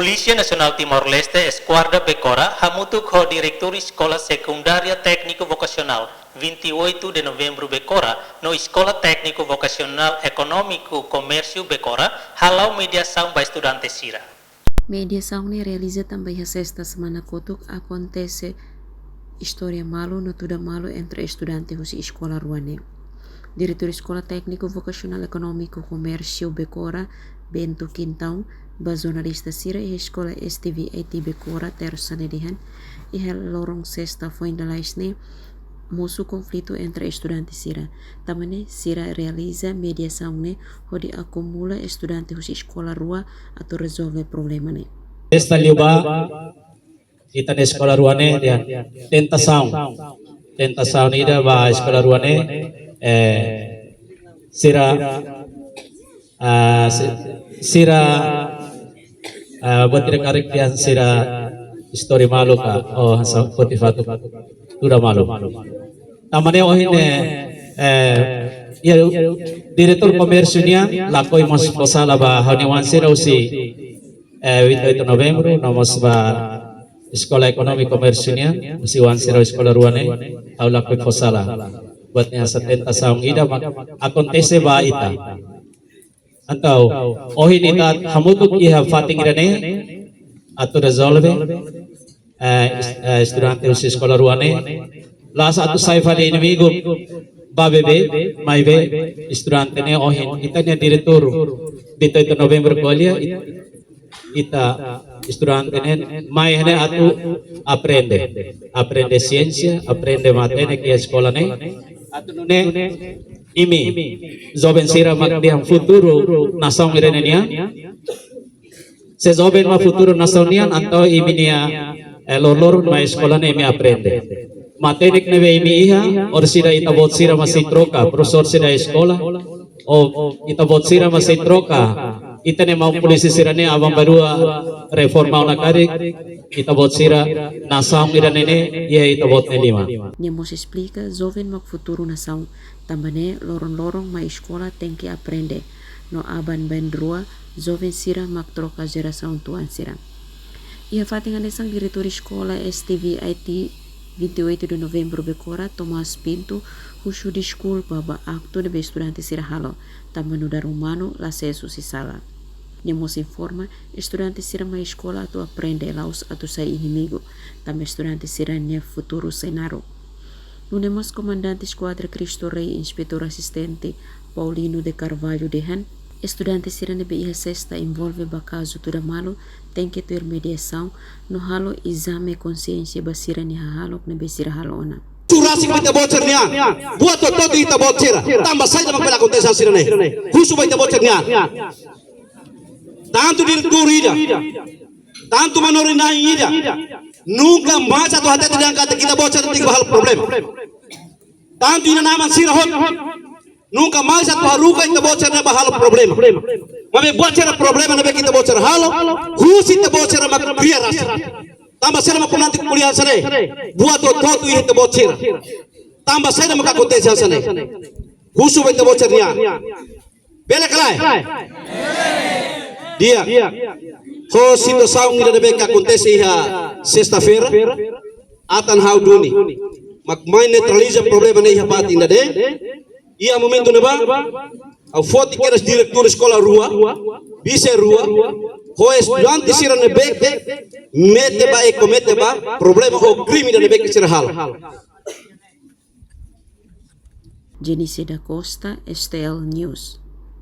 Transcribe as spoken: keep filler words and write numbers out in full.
Polísia Nasionál Timor-Leste, Eskuadra Bekora, hamutuk ho Diretór Eskola Sekundária Tékniku Vokasionál vinte e oito de Novembru Bekora, no Eskola Tékniku Vokasionál Ekonómiku Komérsiu Bekora, hala'o mediasaun ba estudante sira. Mediasaun ne'e realiza tanba iha sesta semana kotuk akontese istória malu no tuda malu entre estudante husi eskola rua ne'e. Diretór Eskola Tékniku Vokasionál Ekonómiku Komérsiu Bekora, Bento Quintão, ba jornalista sira iha eskola S T V I T Bekora, tersa ne'e dehan, iha loron sesta foin lalais ne'e mosu konflitu entre estudante sira. Tanba ne'e sira realiza mediasaun ne'e hodi akumula estudante husi eskola rua atu rezolve problema ne'e. Esta liu ba ita-nia eskola rua ne'e dehan tentasaun. Tentasaun ida ba eskola rua ne'e, eh, sira, ah, si-, sira, ah, buat ida karik dehan sira istória malu ka, oh, sa-, poti fatuk tuda malu. Tanba ne'e ohin ne'e, eh, iha diretór komérsiu nian lakohi mós fó sala ba ha'u-nia oan sira husi, eh, vinte e oito Novembru, no mós ba Eskola Ekonómiku Komérsiu nian, husi oan sira eskola rua ne'e, ha'u lakohi fó sala. Buat ne'e hanesan tentasaun ida mak akontese ba ita. Entaun, ohin ita hamutuk iha fatin ida-ne'e atu rezolve, eh, es-, eh, estudante husi eskola rua ne'e. La'ós atu sai fali inimigu ba beibeik, maibé estudante ne'e ohin ita-nia diretór vinte e oito Novembru ko'alia, it-, ita estudante ne'e mai ne'e atu aprende. Aprende siénsia, aprende matenek iha eskola ne'e. Atu nune'e imi joven sira mak dehan futuru nasaun ida-ne'e nian. Se joven mak futuru nasaun nian, entaun imi-nia, eh, loroloron mai eskola ne'e imi aprende. Matenek ne'ebé imi iha, orsida ita-boot sira mak sei troka, profesór sira eskola, ou ita-boot sira mak sei troka, ita-nia maun polísia sira-ne'e aban-bainrua reforma ona karik, ita-boot sira nasaun ida-ne'e ne'e iha ita-boot nia liman. Nia mós esplika, joven mak futuru nasaun, tanba ne'e loron-loron mai eskola tenke aprende, no aban-bainrua joven sira mak troka jerasaun tuan sira. Iha fatin hanesan, diretór eskola S T V I T vinte e oito de Novembru Bekora, Tomás Pinto, husu deskulpa ba aktu ne'ebé estudante sira halo, tanba nu'udar umanu la sees husi sala. Nia mós informa, estudante sira mai eskola atu aprende, la'ós atu sai inimigu, tanba estudante sira-nia futuru sei naruk. Nune'e mós Komandante Eskuadra Cristo Rei, Inspetór Asistente Paulino de Carvalho dehan, estudante sira ne'ebé iha sesta envolve ba kazu tuda malu, tenke tuir mediasaun, no halo ezame konsiénsia ba sira-nia hahalok ne'ebé sira halo ona. Husu rasik ba ita-boot sira-nian. Buat hotu-hotu ita-boot sira. Tanba saida mak bele akontese hanesan ne'e. Husu ba ita-boot sira-nian. Tantu diretór ida, tantu manorin-na'in ida, nunka mais atu hatete dehan katak ita-boot sira tenke bá halo problema. Tantu inan-aman sira hotu, nunka mais atu haruka ita-boot sira-ne'e bá halo problema. Maibé buat sira problema ne'ebé ita-boot sira halo, husi ita-boot sira mak kria rasik. Tanba sira mak pernah ko'alia hanesan ne'e, buat hotu-hotu iha ita-boot sira. Tanba saida mak akontese hanesan ne'e. Husu ba ita-boot sira-nian. Bele ka lae? Di'ak. Ho situasaun ida ne'ebé akontese iha sesta-feira, atan ha'u duni mak mai neutraliza problema ne'e iha fatin ida-ne'e. Iha momentu ne'ebá, ha'u foti kedas diretór eskola rua, vise rua, ho estudante sira ne'ebé mete ba, e komete ba problema ou krime ida ne'ebé sira halo. Jenice da Costa, S T L News.